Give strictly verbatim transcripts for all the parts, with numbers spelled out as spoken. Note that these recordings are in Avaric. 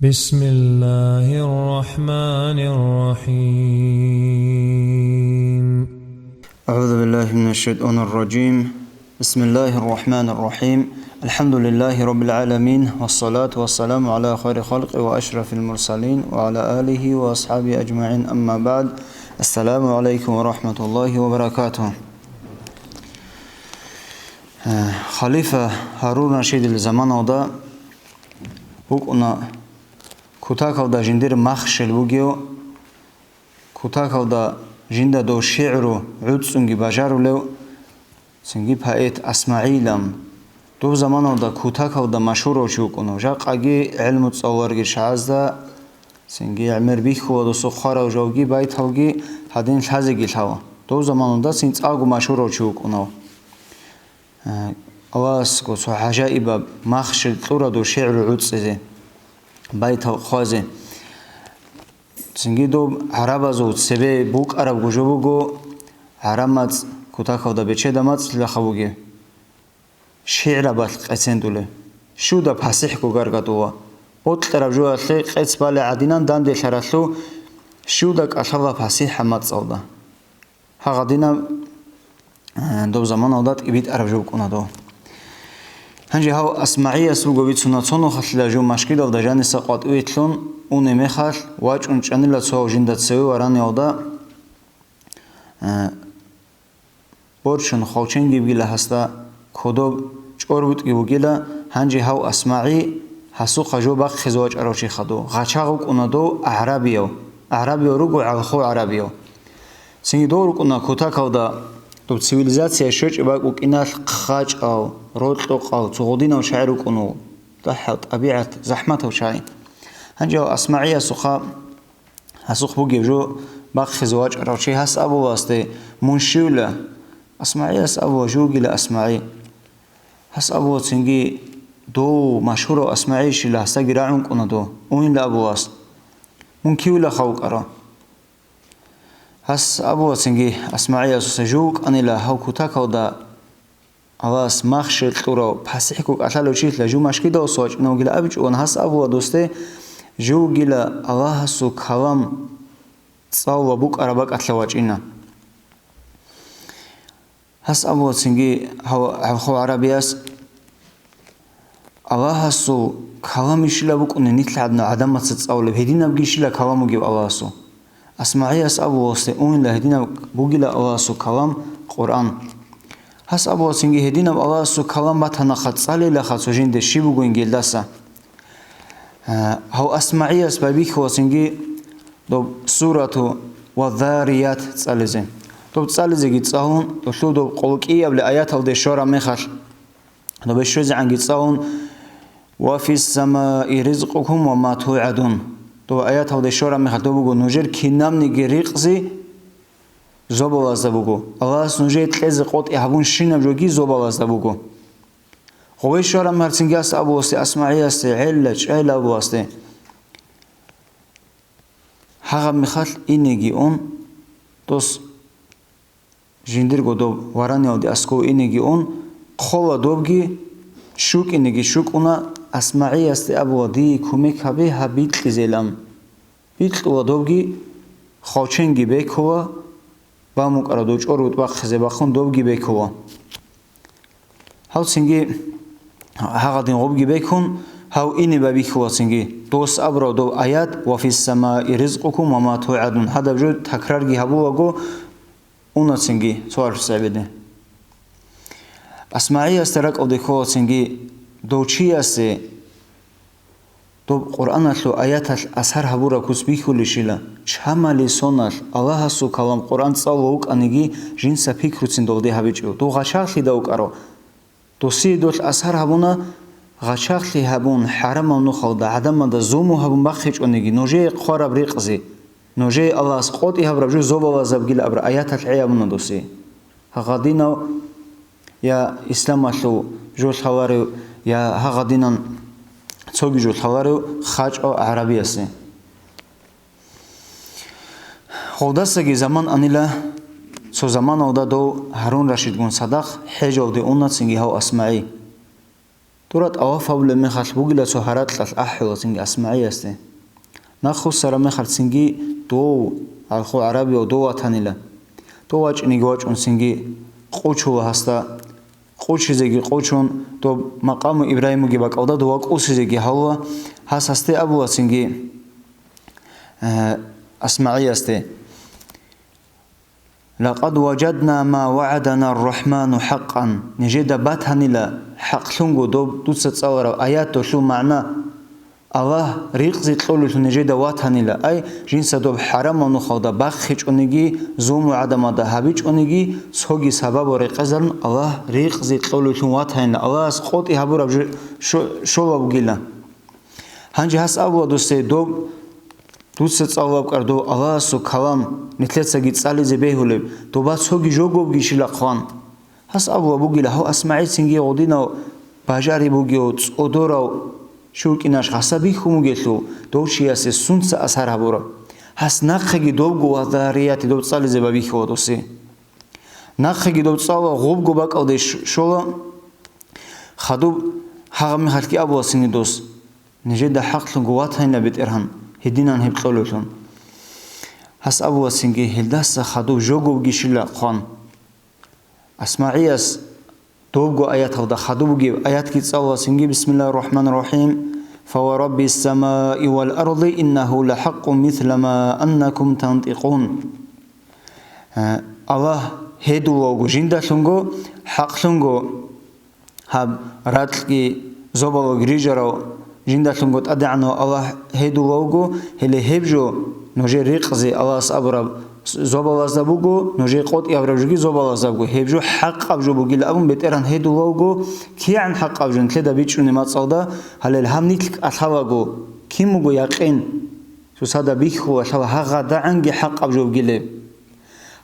بسم الله الرحمن الرحيم. أعوذ بالله من الشيطان الرجيم. بسم الله الرحمن الرحيم. الحمد لله رب العالمين، والصلاة والسلام على خير خلق وأشرف المرسلين وعلى آله وأصحابه أجمعين. أما بعد. السلام عليكم ورحمة الله وبركاته. Э, халифа Гьарун Рашидил заманалда букӀуна кутакалда жиндир махщел бугев, кутакалда жинда дов шигӀру гӀуцӀцӀунги бажарулев, цинги поэт АсмагӀилан. Дов заманалда кутакалда машгьурав чи вукӀунав, жакъаги гӀелму цӀалуларги чагӀазда, цинги гӀемер бихьула досул хъварав жавги байталги гьадин лъазеги лъала. Дов заманалда цин цӀакъго машгьурав чи вукӀунав. Э, Аллагьасго цо гӀажаибаб махщел кьура дов шигӀру гӀуцӀизе, байтал хъвазе. Цинги доб гӀарабазул цебе букӀарабго жо буго, гӀараб мацӀ, кутакалда бечеда мацӀлъилаха бугеб, шигӀрабалъ къецендулеб, щуда пасихӀго гаргадула, бокьараб жоялъе къец бале гӀадинан данделъаралъув, щуда кӀалъала пасихӀа мацӀалда. Гьагъадинаб, э, доб заманалда тӀибитӀараб жо букӀуна дов. Гьанже гьав АсмагӀияс буго бицуна цо нухалъила жо машгидалда жаниса къватӀиве лъун уне мехалъ, вачӀун чӀанила цо гьав жинда цеве вараниялда, э, борчун хвалченгибгила гьасда кодоб чӀорбутӀги бугила, гьанже гьав АсмагӀи гьасухъа жо бахъизе вачӀарав чи хадув, гъачагъ вукӀуна дов агӀрабияв, агӀрабияв руго гӀалху гӀарабияв. Цинги дов рукӀуна кутакалда, доб цивилизация щвечӀеб бакӀ букӀиналъ хъачӀал, рокьукъал, цо гъудинав чагӀи рукӀунул, дагьал тӀабигӀат, захӀматав чагӀи. Гьанже гьав АсмагӀиясухъа, гьасухъ бугеб жо бахъизе вачӀарав чи гьас абула гьасде, мун щивила? АсмагӀияс абула, жугила АсмагӀи. Гьас абула цинги, дов машгьурав АсмагӀи щила, гьасдаги рагӀункӀуна дов, уйнила абула гьас. Мун кивила хавкъара? Гьас абула цинги АсмагӀиясуса, жув вукӀанила гьав кутакалда Аллагьас махщел кьурав, пасихӀго кӀалъалев чилъа жув машгидалъуса вачӀунев вугила абичӀо, ва гьас абула досде, жув вугила Аллагьасул калам цӀалула букӀараб бакӀалъа вачӀина. Гьас абула цинги гьав гӀалху гӀарабияс, Аллагьасул калам ишила букӀунеб нилъ гӀадна гӀадамаца цӀалулеб, гьединабги ишила калам бугеб Аллагьасул. АсмагӀияс абула гьасде, уйнила гьединаб бугила Аллагьасул калам Къуръан. Гьас абула цинги, гьединаб Аллагьасул калам батанаха цӀалейилаха цо жинде, щиб бугоин гьелдаса. Гьав АсмагӀияс байбихьула цинги доб сурату Вазарият цӀализе. Доб цӀализеги цӀалун, долъул доб къоло кӀиабли аяталде щвараб мехалъ, добе щвезегӀанги цӀалун, «Ва фис самаи ризкъукум ва ма тугӀадун». Доб аяталде щвараб мехалъ доб буго нужер кинабниги ризкъи зобалазда буго. Аллагьас нужее кьезе къотӀи гьабун щинаб жоги зобалазда буго. Гъове щвараб мехалъ цинги гьас абуласде, АсмагӀиясде, гӀелла чӀайла абуласде. Гьагъаб мехалъ инеги ун, дос жиндирго доб вараниялде асков инеги ун, хъола добги, щукӀинеги щукӀуна, АсмагӀиясде абула, дие кумек гьабе гьаб бикьизелан. Бикьула добги, хвалченги бекула, бамукӀара дов чӀорбутӀ бахъизе бахъун добги бекула. Гьав цинги гьагъадин гъобги бекун, гьав ине байбихьула цинги. Дос абурав дов аят, «Ва фис самаи ризкъукум ва ма тугӀадун», гьадаб жо такрарги гьабулаго, уна цинги цо арф сабиде. АсмагӀиясда ракӀалде ккола цинги, дов чиясе доб Къуръаналъул аяталъ асар гьабураб куц бихьулищила, чамали соналъ Аллагьасул калам Къуръан цӀалула вукӀаниги, жинца пикруцин долде гьабичӀо. Дов гъачагълъида вукӀаро. Досие долъ асар гьабуна, гъачагълъи гьабун, хӀарамал нухалда гӀадамалда зулму гьабун бахъичӀониги, нужее хъвараб ризкъи, нужее Аллагьас къотӀи гьабураб жо зобалазабгила абураб аяталъ гӀей гьабуна досие. Гьагъадинав я исламалъул жо лъаларев, я гьагъадинан цоги жо лъаларев хъачӀав гӀарабиясе. Гъолдасаги заман анила, цо заманалда дов Гьарун Рашидгун цадахъ хӀежалде уна цинги гьав АсмагӀи. Дура тӀаваф гьабулеб мехалъ бугила цо гьаракьалъ ахӀула цинги АсмагӀиясде. Нахъвуссараб мехалъ цинги дов, гӀалху гӀарабияв дов ватанила. Дов вачӀинеги вачӀун цинги къучула гьасда, къучизеги къучун, доб макъаму Ибрагьимги бакӀалда дов вакӀусизеги гьавула, гьас гьасде абула цинги, э, АсмагӀиясде. «Лакъад важадна ма вагӀадана ар-Рахману хӀакъан», нижеда батанила хӀакълъунго доб дуца цӀалараб аят, долъул магӀна, Аллагь рикъзи кьолелъул нижеда ватанила, ай, жинца доб хӀарамал нухалда бахъичӀониги, зулму гӀадамалда гьабичӀониги, цоги сабабал рекъезарун Аллагь рикъзи кьолелъун ватанила, Аллагьас къотӀи гьабураб жо-, шо-, щолаб бугила. Гьанже гьас абула досде, доб дуца цӀалулеб кӀар дов Аллагьасул калам, нилъецаги цӀализе бегьулеб, доба цоги жогобги щила хъван. Гьас абула бугила, гьав АсмагӀил цинги гъудинав бажари бугев, цӀодорав чи вукӀинаш гьасда бихьун бугелъул, дов чиясе сунца асар гьабураб. Гьас нахъеги добго ва дарияти доб цӀализе бабихьула досе. Нахъеги доб цӀалула гъубго бакӀалде щ-, щола. Хадуб гьагъа мехалъги абула цинги дос. Нижеда хӀакълъунго ватайна, БетӀергьан, гьединан гьеб кьолевлъун. Гьас абула цинги, гьелдаса хадуб жогобги щила хъван. АсмагӀияс добго аяталда хадуб бугеб аятги цӀалула цинги, Бисмиллагьир рахӀманир рахӀим, «Фа ва раббис самаи вал арди, иннагьу ла хӀакъун мисла ма аннакум тантӀикъун». Э, Аллагь гьедулавго жиндалъунго, хӀакълъунго, гьаб ракьги зобалги рижарав жиндалъунго ТӀадегӀанав Аллагь гьедулавго, гьеле гьеб жо нужер рикъзи Аллагьас абураб зобалазда буго, нужер къотӀи гьабураб жоги зобалазда буго, гьеб жо хӀакъаб жо бугила абун БетӀергьан гьедулавго, кигӀан хӀакъаб жо нилъеда бичӀчӀунеб мацӀалда, гьалел гьаб нилъ кӀалъалаго, кин буго якъин? Цоцазда бихьула, лъала гьагъадагӀанги хӀакъаб жо бугилеб.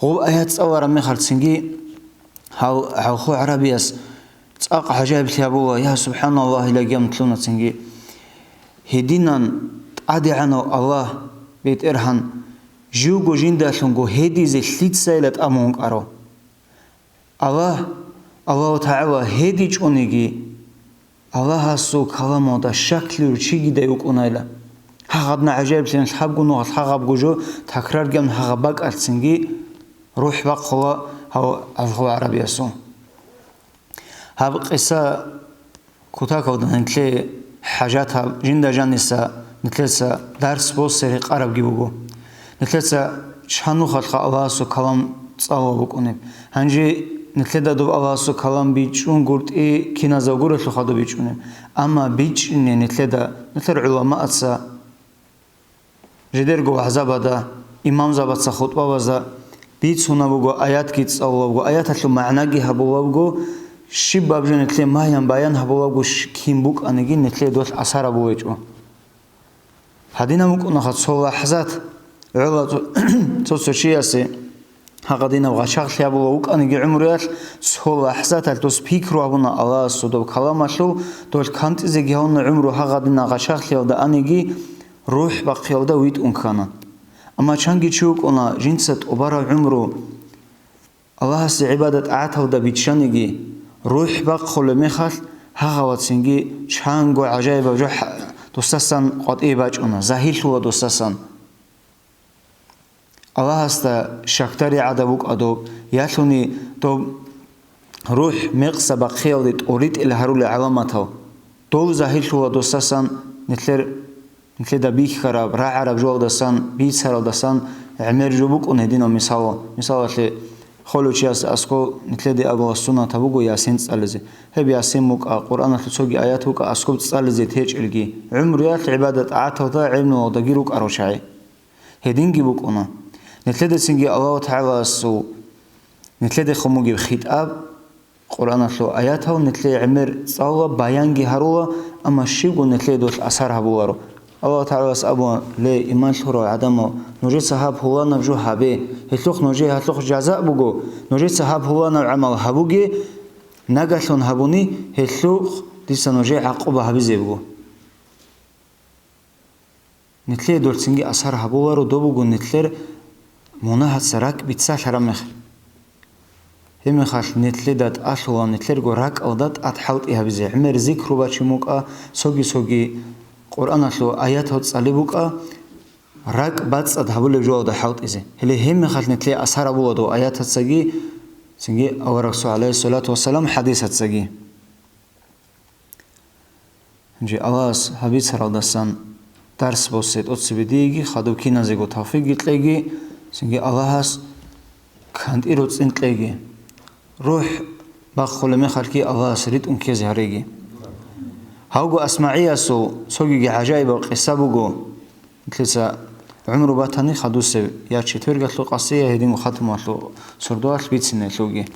Гъуб аят цӀалараб мехалъ цинги, гьав, гьавху гӀарабияс цӀакъ гӀажаиблъи гьабула, я, субхӀаналлагь, илагьи гьамлъуна цинги. Гьединан ТӀадегӀанав Аллагь, БетӀергьан, живго жиндалъунго гьедизе лъицайила тӀамун кӀарав? Аллагь, Аллагьу ТагӀала гьедичӀониги, Аллагьасул каламалда щаклъирур чигидай вукӀунайла. Гьагъадна гӀажаиблъи лъабго нугъал гьагъабго жо такрарган гьагъаб бакӀалъцинги рухӀ бахъула гьав алгъу гӀарабиясул. Гьаб къиса кутакалда нилъее хӀажатаб, жинда жаниса нилъеца дарс босизе рекъарабги буго. Нилъеца чан нухалъха Аллагьасул калам цӀалула букӀунеб. Гьанже нилъеда доб Аллагьасул калам бичӀчӀун гуртӀи киназда гурелъул хадуб бичӀчӀунеб. Амма бичӀчӀине нилъеда, нилъер гӀуламаца жидерго вагӀзабазда, имамзабаца хутӀбабазда бицунеб буго, аятги цӀалулеб буго, аяталъул магӀнаги гьабулеб буго, щибаб жо нилъее маян-баян гьабулеб буго, щ-, кин букӀаниги нилъее долъ асар гьабулеб гьечӀо. Гьадинаб букӀунаха цо лахӀзат, гӀола цо-, цо-цо чиясе гьагъадинаб гъачагълъи гьабула вукӀаниги гӀумруялъ, цо лахӀзаталъ дос пикру гьабуна Аллагьасул доб каламалъул, долъ кантӀизеги гьавуна гӀумру гьагъадина гъачагълъиялда аниги, рухӀ бахъиялда витӀун ккана. Амма чанги чи вукӀуна, жинца тӀубараб гӀумру Аллагьасе гӀибадат-тӀагӀаталда биччаниги, рухӀ бахъулеб мехалъ, гьагъавацинги чанго гӀажаибаб жо хӀа-, досасан къватӀибе бачӀуна, загьирлъула досасан. Аллагьасда щакдаригӀадаб букӀа доб, ялъуни доб рухӀ мекъса бахъиялде тӀоритӀел гьарулел гӀаламатал. Дов загьирлъула досасан, нилъер, нилъеда бихьараб, рагӀараб жоялдасан, бицаралдасан гӀемер жо букӀун гьединав мисалал. Мисалалъе, холев чияс аскӀов нилъеде абула суннатаб буго Ясин цӀализе. Гьеб Ясин букӀа, Къуръаналъул цоги аят букӀа аскӀоб цӀализе течӀелги, гӀумруялъ гӀибадат-тӀагӀаталда гӀелмуялдаги рукӀарав чагӀи. Гьединги букӀуна. Нилъедецинги Аллагьу ТагӀаласул нилъедехун бугеб хитӀаб, Къуръаналъул аятал нилъее гӀемер цӀалула, баянги гьарула, амма щибго нилъее долъ асар гьабуларо. Аллагьу ТагӀалас абуна: «Ле, иман лъурал гӀадамал, нужеца гьаб пуланаб жо гьабе, гьелъухъ нужее гьалъухъ жаза буго, нужеца гьаб пуланаб гӀамал гьабуге, нагалъун гьабуни, гьелъухъ дица нужее гӀакъуба гьабизе буго». Нилъее долъинги асар гьабуларо доб буго нилъер мунагьаца ракӀ бицалъараб мехалъ. Гьебмехалъ нилъеда тӀалъула нилъерго ракӀалда тӀад хӀалтӀи гьабизе, гӀемер зикру бачун букӀа, цоги-цоги Къуръаналъул аятал цӀалеб букӀа, ракӀ бацӀцӀад гьабулеб жоялда хӀалтӀизе. Гьеле гьебмехалъ нилъее асар гьабула дов аятацаги, цинги аварагасул, гӀалайгьиссалату вассалам, хӀадисацаги. Гьанже Аллагьас гьабицаралдасан дарс босе тӀоцебе диеги, хадуб киназего тавфикъги кьеги, цинги Аллагьас кантӀи роцӀцӀин кьеги. РухӀ бахъулеб мехалъги Аллагьас ритӀун ккезе гьареги. Гьавго АсмагӀиясул цогиги гӀажаибаб къиса буго. Нилъеца гӀумру батани хадусеб я четвергалъул къасие, я гьединго хатмуялъул сордоялъ бицинелъулги.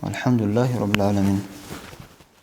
Валхамдулиллагьи раббил гӀаламин.